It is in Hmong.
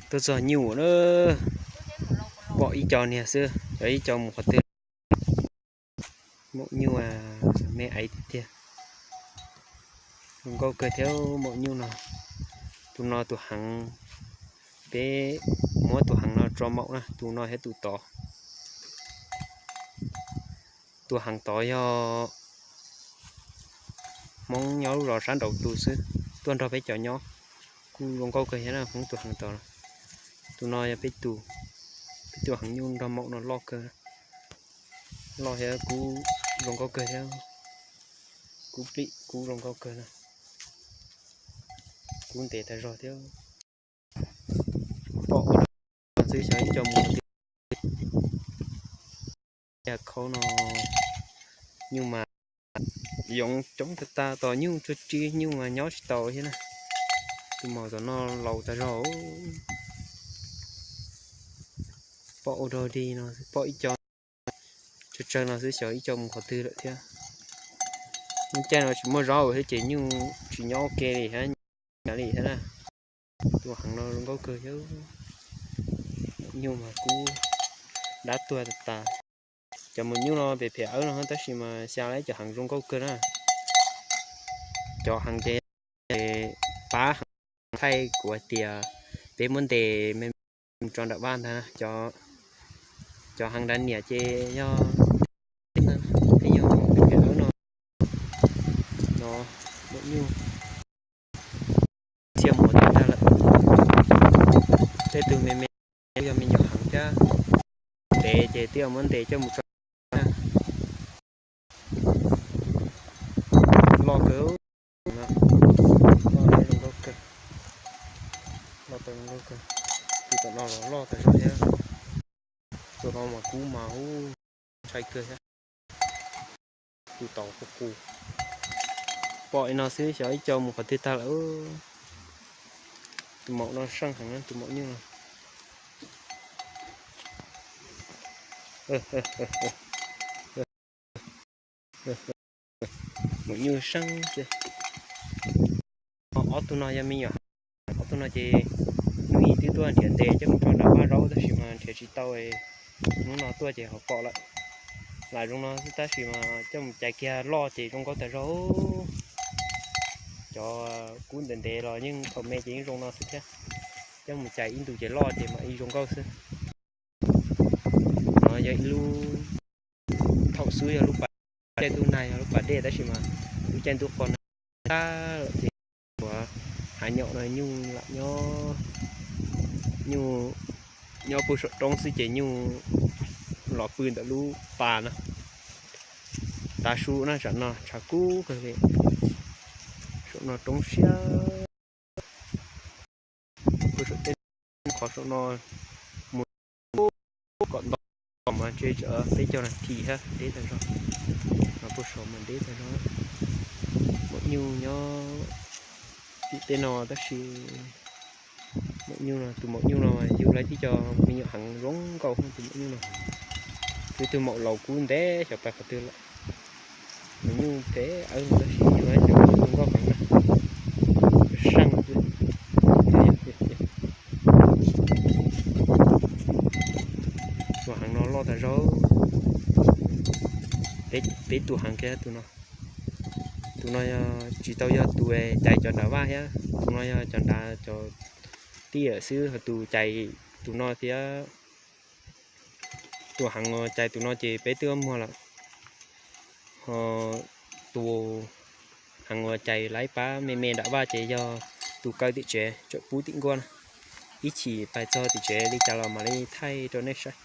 Tuaj txog nyuj na, pom ib co niag xwb, cov ib co mus qhov twg. Maum nyuj me aiv tiag tiag. Zoo nkauj kawg thiab maum nyuj no. Tus no tus heev, peb muab tus heev no tso maum na, tus no thiab tus tod. Tus heev tod yog Hmoob nyob lub zos sab nraud tus xwb, tuaj nrog peb cov nyob. Kuj zoo nkauj kawg thiab na, Hmoob tus heev tod. Tus no yog peb tus, peb tus heev nyuj nrog maum no loj kawg. Loj thiab kub zoo nkauj kawg thiab. Kub plim kub zoo nkauj kawg na. Kub ntev tag zog thiab. Pom ua xwb xyov ib co mus qhov twg. Yam khaub no nyuj mas yoov coob tag tag, tos nyuj tsuag tsi nyuj mas nyob tsis tau thiab na. Tus maum tom no laus tag zog. Pom ua dog dig no, pom ib co tsawg tsawg no xwb xyov ib co mus qhov twg lawm thiab. Lub caij no tsis muaj zaub thiab ces nyuj tsis nyob ua ke li thiab, li thiab na. Tus heev no zoo nkauj kawg thiab. Nyuj mas kub dab tuag tas tas. Cov maum nyuj no pem phem awb no tab sis mas xya lawm, cov heev zoo nkauj kawg na. Cov heev ces pab heev thaij kuv hais tias peb muab ntes me me mus tso nram vaj ntag. Cov heev nrad niam ces yog, yog pem phem awb no, no maum nyuj txhiaj mus tag lawm. Tej tug me me yog me nyuam heev thiab, ntev ces twb muab ntes coj mus tso. Loj kawg, loj tau zoo nkauj kawg. Tus tom no los loj tas zog thiab. Tus no mas kub mas ub, ntshai kawg thiab. Tus tod qus qus. Pom li no xwb xyov ib co mus qhov twg tag lawm. Tus maum no seej heev, tus maum nyuj no. Maum nyuj seej tiag. Ob tug no yog me nyuam heev, ob tug no ces hnub ib twb tuaj nrhiav ntes coj mus tso nram vaj zaub tab sis mas nrhiav tsis tau, hnub no tuaj ces ho pom lawm. Lam zoo no xwb tab sis mas coj mus cais kiag loj ces zoo nkauj tas zog. Cov kub ntev ntev los yeej thaum me ces yeej zoo no xwb thiab. Coj mus cais ib ntus ces loj ces mam li zoo nkauj xwb. No yog ib lub, thaum xub yog lub pas, caij ntuj nag yog lub pas dej tab sis mas lub caij ntuj qos nag tag lawm ces ua hav nyom no nyuj lam nyob, nyuj nyob puag saum roob xwb ces nyuj los pw ntawm lub pas no. Tav su na, tsam no tshav kub kawg li. Saum no roob siab. Puag saum tej qhov saum no mus kom nto mas ntshe tsam peb caug nas this thiab deb tag zog. Mas puag saum mas deb tag zog. Maum nyuj nyob tim tej no tab sis maum nyuj no, tus maum nyuj no yug lawv tib co me nyuam heev zoo nkauj tus maum nyuj no. Tus twg maum laus kub ntev xyov pais qhov twg lawm. Maum nyuj phem awb tab sis yug lawv cov zoo nkauj heev na. Seej xwb. Tus heev no loj tag zog. Peb tus heev kiag tus no. Tus no yog tsis tau yog tus cais cov nram vaj thiab, tus no yog cov nrad cov tij lawm xwb, ho tus cais tus no thiab. Tus heev uas cais tus no ces peb twb muag lawm. Ho tus heev uas cais lawv pab me me nram vaj ces yog tus kaw tim tsev tsawm pub tim nkuaj na. Ib chim pais txog tim tsev li cas los mam li thaij rau nej saib.